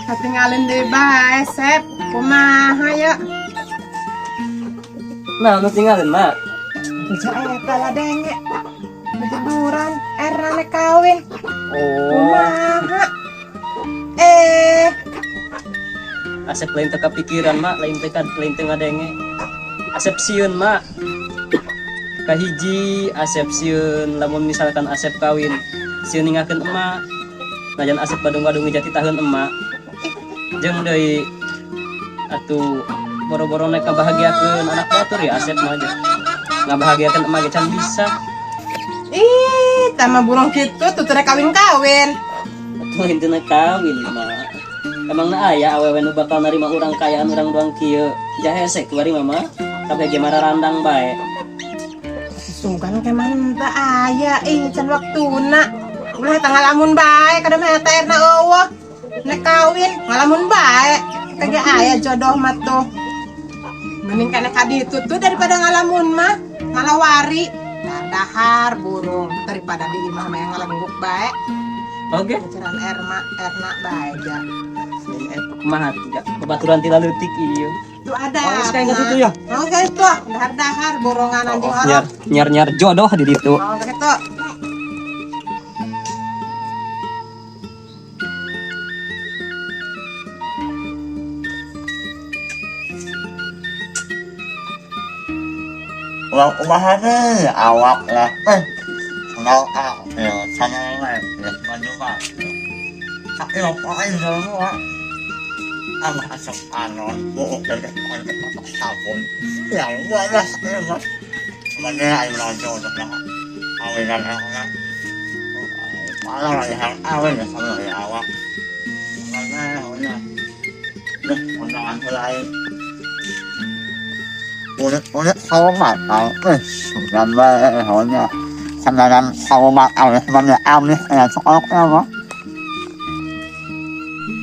Katinggalin deui bae, Sep. Kumaha ya? Nah, nu tinggalin mak. Bisa eta lah denge. Tiduran, erna nek kawin. Oh, Kumaha? Eh, Asep lain teu kapikiran mak, lain teu lain teu ngadenge. Asep sieun mak. Kahiji Asep sieun lamun misalkan Asep kawin, sieun ningakeun emak. Najan Asep badung-badung ngejati tahun emak. Jeung deui atuh boro-boro nek ngabahagiakeun anak batur ya Asep mah aja. Ngabahagiakeun emak ge can bisa. Ih, tama burung kitu tuh teu kawin-kawin. Atuh lain teu kawin mah. Emang na aya awewe nu bakal narima urang kayaan urang doang kieu. Jahese kuari mama. Kabeh ge mararandang bae. Sungkan ke mana aya ih can waktuna. Ulah eta ngalamun bae kada mah eta erna eueuh. Nek kawin ngalamun bae. Kagak aya jodoh mah tuh. Mending kana ka ditu tuh daripada ngalamun mah ngalawari. Dahar burung daripada di imah mah yang ngalengguk bae. Oke. Pacaran Erma, Erna bae ja. Kumaha tiga babaturan ti leutik ieu. Tuh ada. Oh, geus kayak gitu ya? Oh, kayak itu. Dahar-dahar borongan anjing Nyar orok. Nyar nyar jodoh di ditu. Oh, kayak gitu.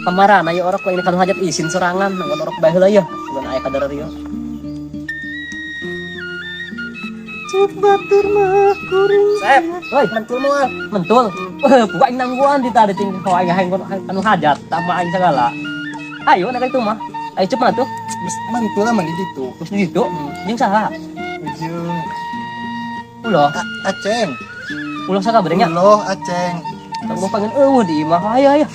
Kamaran ayo orok lain kanu hajat isin sorangan nanggon orok bae heula yeuh. Sugan aya kadar ieu. Cuk batur mah kuring. Sep, woi, mentul moal. Mentul. Weh, buka aing nangguan di tadi ting kau aing aing anu hajat tambah aing segala. Ayo nek itu mah. Ayo cepat tuh. Geus mantul lah di ditu. Terus di ditu jeung saha? Ujung Ulah, Aceng. Ulah sakabarnya. Uloh Aceng. Kamu pengen eueuh di imah ayo ayo.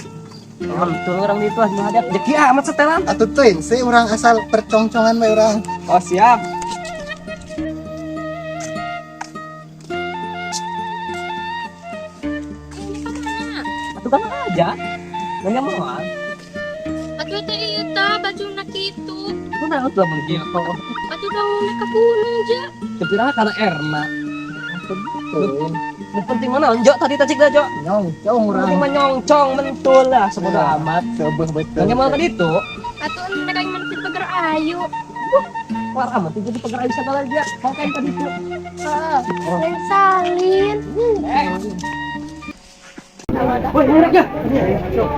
Mentul orang di itu ah hajat jeki amat setelan. Atuh teuing sih urang asal percongcongan bae urang. Oh, siap. Atuh kan aja. Nanya moal. Atuh teh ieu tah bajuna kitu. Kunaon tuh lamun kieu kok. Atuh dong nek ka gunung ja. Kepira karena Erna. Nu penting mana Jo tadi tacik dah Jo. Nyongcong urang. Penting mah nyongcong mentul lah sebodo amat. Seubeuh betul. Nanya moal tadi itu. Atuh nek aing mah di pagar ayu. Keluar amat itu di pagar ayu segala dia. Mau kain tadi itu. Ah. Lain salin. Woi, ngurek ya.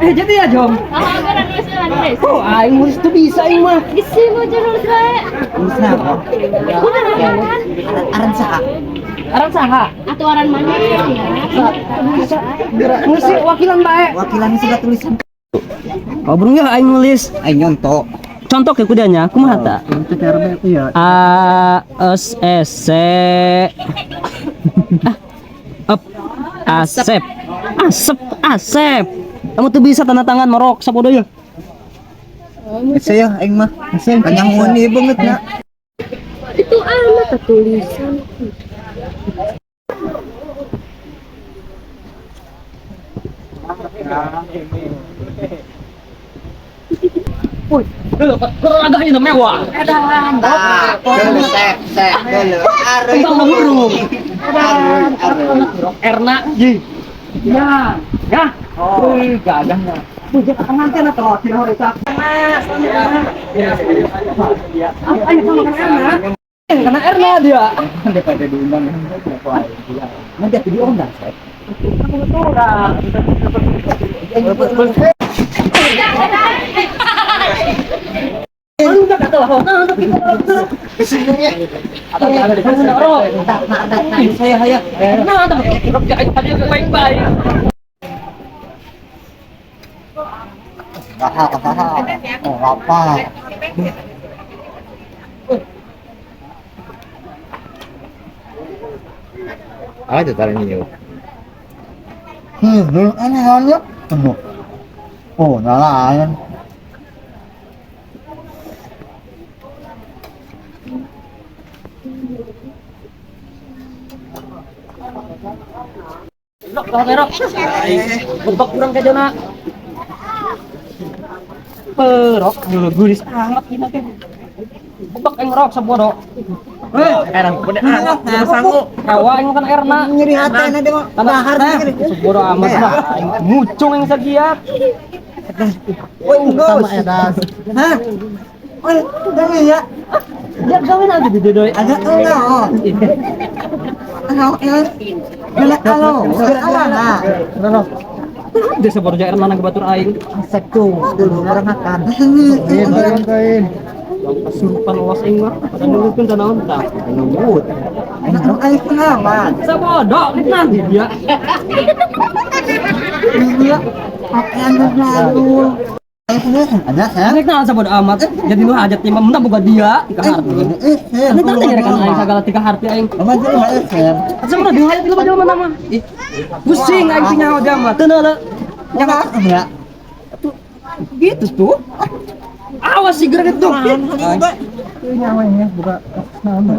Eh, jadi ya, Jom. Ah, gara nulis lah nulis. Oh, aing nulis tuh bisa aing mah. Geus mau nulis bae. Nulis naon? Kunaon? Aran saha? Aran saha? Atuh aran mana ya? Bisa. Nulis sih wakilan bae. Wakilan surat tulisan. Oh, burung ya aing nulis. Aing nyontok. Contoh ke kudanya, kumaha ta? Itu cara ya. A S S C Ah, Up. Asep. Asep, Asep. Kamu tuh bisa tanda tangan marok sapodo ya. Ese ya aing mah. Kanyanguan ieu beungeut nya. Itu amat tulisan. Woi, lho keragahnya mewah. Tah, geuleuh sep sep geuleuh. Areuy. Tentang burung. Areuy, areuy. Erna. Ya, ya. Wih, gagahnya. Wih, jangan pengantin atau wakil hari itu. Ayo sama kan Erna. Kena erna dia. Daripada diundang nanti aku diundang saya. Oh, apa? Ada taruh. Ano ano? Ano? Oh, nalayan. Bebek kurang ke jona. Perok dulu gulis amat gina ke. Bebek yang rok sabodo. Erang kuda anak Sanggup. Kawa yang kan erna. Nyeri hati na dia bahar ni. Sabodo amat lah. Mucung yang sagiat. Oi, sama edas. Hah? Oi, dah ya. Ya kawin aja di doi. Agak enggak. Ano, Galak alo. Ala. Dia sabodo ja erna nang batur aing. Asep tuh, dulu orang makan. Kasurupan los aing mah. Pada nulutkeun tanaon tah. Nunggut. Ano ay pengalaman. Sabodo nanti dia. Iya, pakaian lalu. Ada saya. Rek naon sabodo amat. Jadi nu hajat mah mun boga dia tika harti. Ini tadi nyerekan aing sagala tika harti aing. Apa jadi SM? Sebenarnya di hajat lu mana mah. Ih, pusing aing sih nyawa dia mah. Teu neuleuh. Nyawa ya. Gitu tuh. Awas sih gerak itu. Nyawanya buka nama.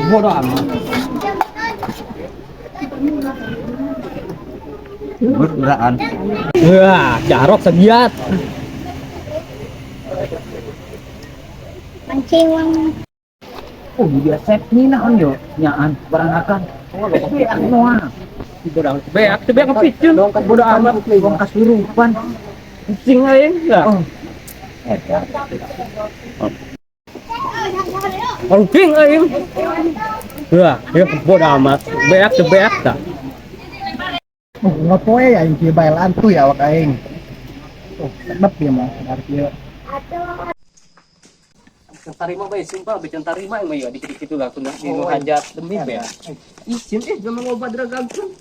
Bodoh amat. Beruraan. Wah, jarok segiat. Pancewang. Oh, dia sep ni naon yo nyaan barang akan. Beak noa. Bodoh beak, teu beak ngepicun. Bodoh amat. Wong kasurupan. Pusing aing. Lah. Oh. Pusing aing. Wah, ya bodoh amat. Beak teu beak tah. Oh, ngopoe ya aing kieu bae lantu ya awak aing. Oh, sedep ya mah sadar kieu. Tarima bae sumpah becan tarima yang mah ya dikit-dikit lah kuna di nu hajat demi beak. Izin zaman loba dragagkeun.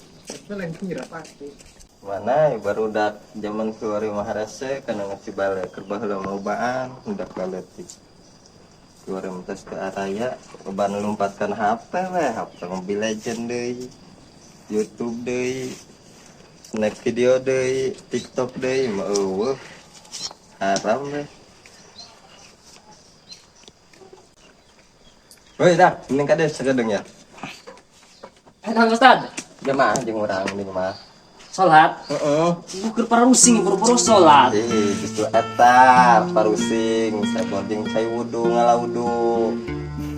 Mana ya barudak zaman keluar maharase kana ngeci balik keur baheula lobaan udah baletik. Keluar tes ke araya loba nu lompatkan HP we, HP Mobile Legend deui. YouTube deui. Snack video deui, TikTok deui mah eueuh. Haram we. Woi dah, mending kades sakedeung ya. Kang Ustad, Jamaah jeung urang di mah. salat. Heeh. Bukur para rusing boro-boro salat. Ih, justru eta parusing sabor jeung cai wudu ngala wudu.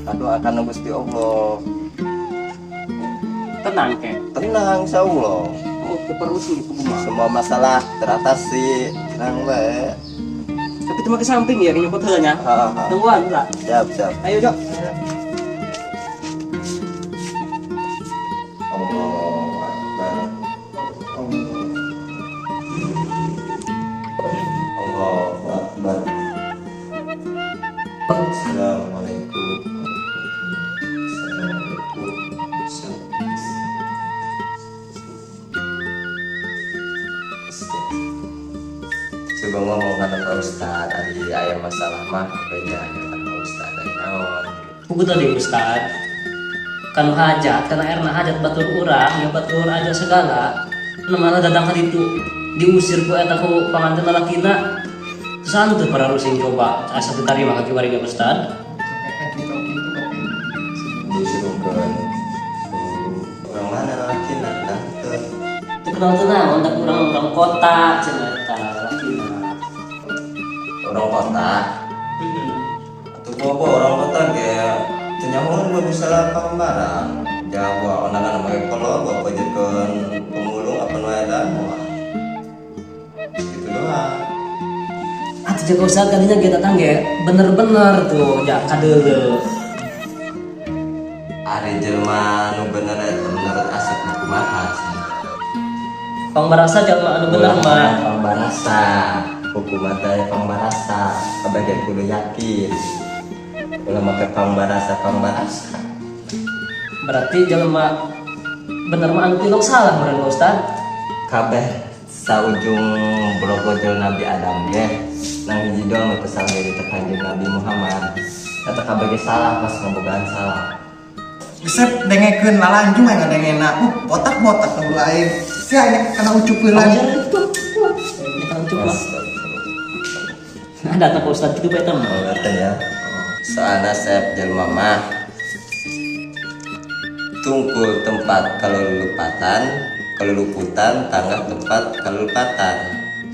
Aduh akan Gusti Allah. Tenang ke. Tenang insyaallah. Oh, ke parusing itu mah. Semua masalah teratasi, tenang bae. Tapi cuma ke samping ya nyokot heula nya. Ha, ha. Tungguan lah. Siap, siap. Ayo, Jok. Allahu Akbar. Allahu Akbar. Assalamualaikum. Assalamualaikum. Coba ngomong kata Pak Ustad, ari aya masalah mah beda kata Pak Ustad ari naon. Pugu tadi Ustad. Kan hajat, karena erna hajat batur urang, ya batur aja segala. Nu malah datang ka ditu diusir ku eta ku panganten lalakina. Terus anu tuh para rusing coba asa teu tarima ka kiwari ge Ustad. Disuruhkeun orang mana lalakina nah teu. Teu kenal teu naon da urang urang kota cenah eta lalakina. Orang kota. Heeh. Atuh bobo orang kota ge teu nyahoan bagus salah pambarang. Jawa onangan make kolo bawa pajekeun pemulung apa nu eta moal. Gitu doang. Atuh jaga Ustad kadinya ge datang ge bener-bener tuh ya kadeuleu. Pangbarasa jalma anu bener mah. Pangbarasa, hukum teh pangbarasa, kabeh ge kudu yakin. Ulah make pangbarasa pangbarasa. Berarti jelema bener mah anu tilok salah meureun Pak Ustad. Kabeh saujung brogojol Nabi Adam ge nang hiji doang nu teu salah jadi teh Kanjeng Nabi Muhammad. Eta kabeh ge salah pas ngabogaan salah. Sep dengekeun lalanjung aya ngadengena. Botak-botak nu aing. Sia ini kana ucupeun lagi. Ini kan ucup mah. Nah, datang Pak Ustad kitu bae teh mah. Oh, ngerti ya. Soalna sep jelema mah tungkul tempat kalulupatan, kaluluputan, tangga tempat kalulupatan.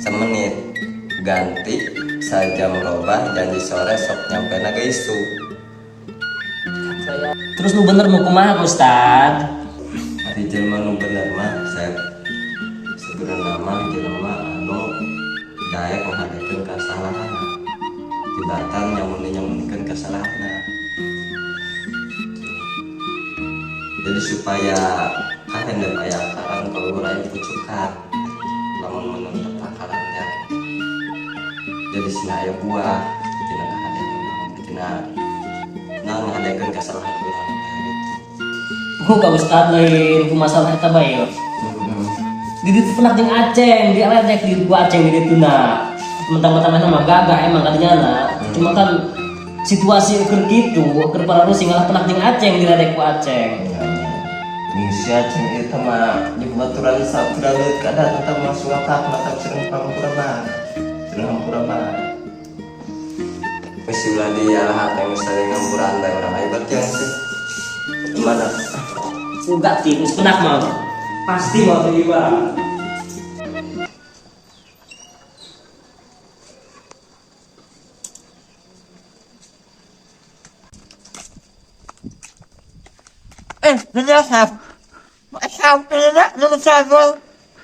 Semenit ganti sajam robah janji sore sok nyampe na ge isuk. Terus nu bener mau kumaha Pak Ustad? Ari jelema nu bener mah sep sebenarnya mah jelema anu daek ngahadekeun kasalahan. Tibatan nyamun-nyamunkeun kasalahanna. Jadi supaya kahendep aya takaran kaluhur aya pucukan lamun menurut takaran teh. Jadi sina aya buah tina kahadean urang tina naon ngahadekeun kasalahan urang teh gitu. Oh, Kak Ustad lain ku masalah eta bae. Di ditu penak jeung Aceng, di aledek di gua Aceng di ditu na. Mentang-mentang mana mah gagah emang kadinya na. Cuma kan situasi ukur gitu, ukur para sing ngalah penak jeung Aceng di ledek ku Aceng. Si Aceng itu mah jeung baturan sabda leut kada tetep masuk otak mata sering pampura mah. Sering hampura mah. Wis ulah dialahat yang saling ngampuran bae urang aya berarti yang sih. Gimana? Enggak sih, geus penak mah. Pasti mau tuh ieu. Jelas sampai na sabol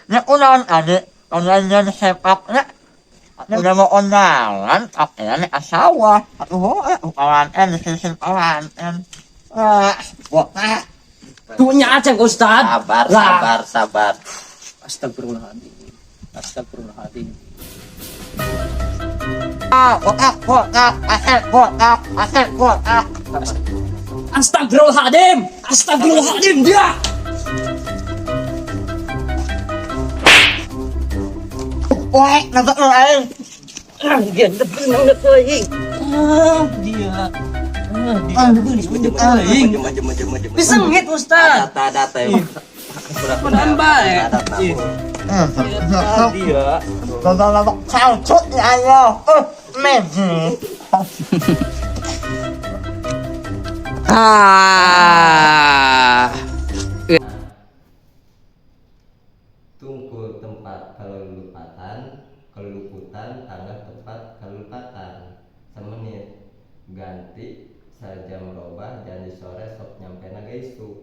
na unahan ade online na sepak na udah mau online akhirnya asawa aduh awan en sin awan en ah wah Tuhnya Aceng Ustad. Sabar, Lah. sabar, sabar. Astagfirullahaladzim. Astagfirullahaladzim. ah wah wah asal wah asal wah. Astagfirullahaladzim. Astagfirullahaladzim dia. Wah nampak lo aing. Ah, dia lagi. Ah, dia. Ah, dia. Maju, maju, maju, maju. Disengit Ustad. Data, data ya. Menambah bae. Dia. Bapak calcut ya Allah. Meji. Ah. Tungkul tempat kalulupatan, kaluputan, tangga tempat kalulupatan. Semenit ganti sajam robah janji sore sok nyampe na ge isuk.